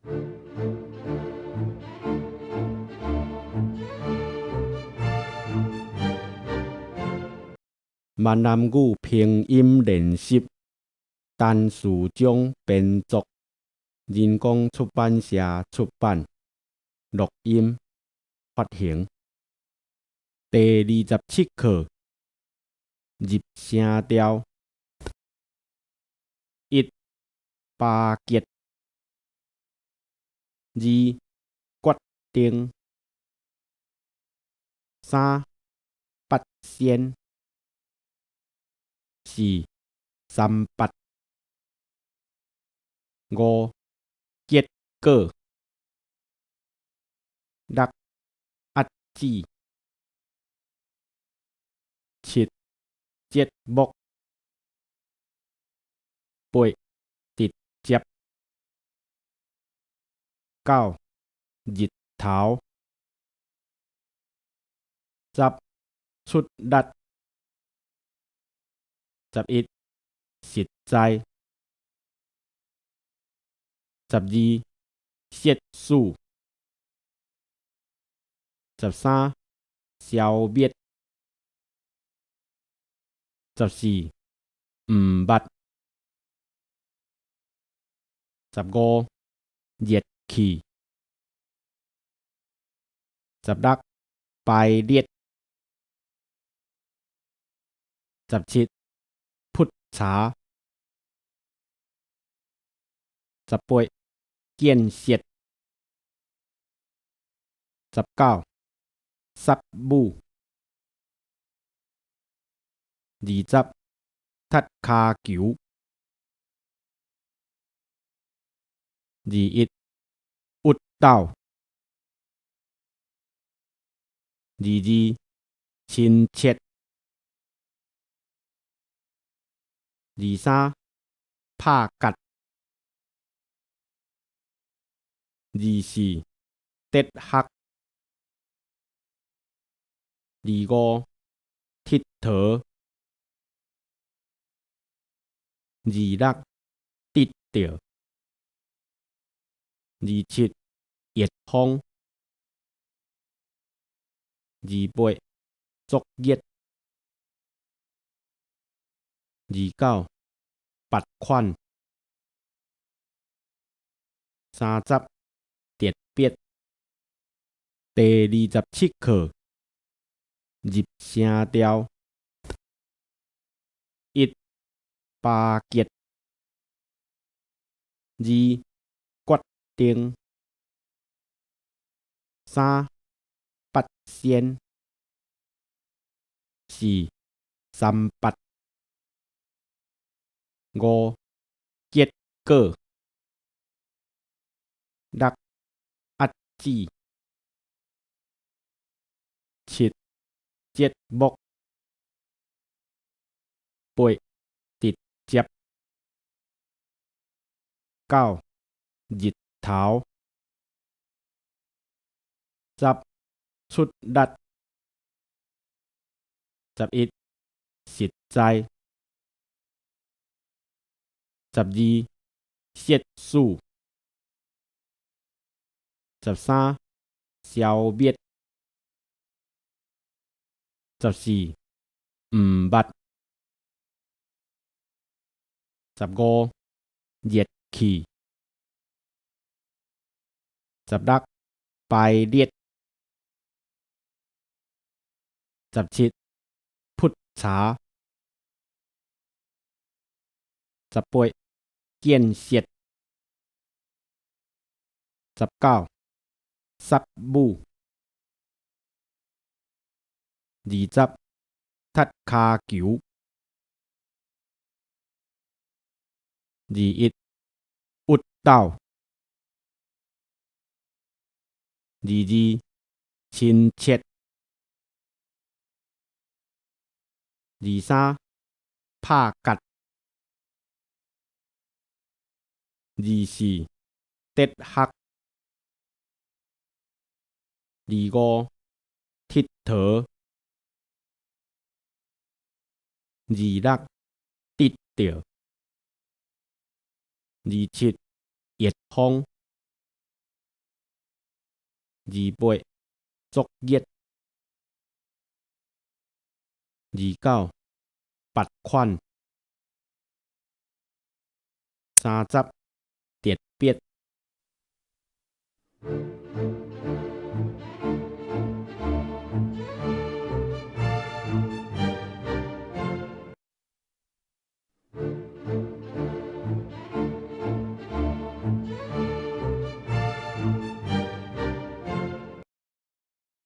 閩南語拼音練習，陳士中編作，人工出版社出版，錄音發行。第二十七課，入聲調。一、巴結；二、決定；三、八仙；四、三八；五、結果；六、壓子；七、節目；八、直接；九、日頭；十、出力；11、實在；12、設使；13、消滅；14、毋捌；15、熱氣；16、排列；17、噗查；18、建設；19、殺母；20、踢跤球；21、鬱斗；22、親切；23、拍結；24、哲學；25、鐵佗；26、得著；27、熱風；28、作業；29、罰款；30、特別。第二十七課，入聲調。一、巴結；二、決定；三、八仙；四、三八；五、結果；六、壓子；七、節目；八、直接；九、日頭；十、出力；11、實在；12、設使；13、消滅；14、毋捌；15、熱氣；16、排列；17、噗查；18、建設；19、殺母；20、踢跤球；21、鬱斗；22、親切；23、拍結；24、哲學；25、鐵佗；26、得著；27、熱風。28，作業。29，罰款。30，特別。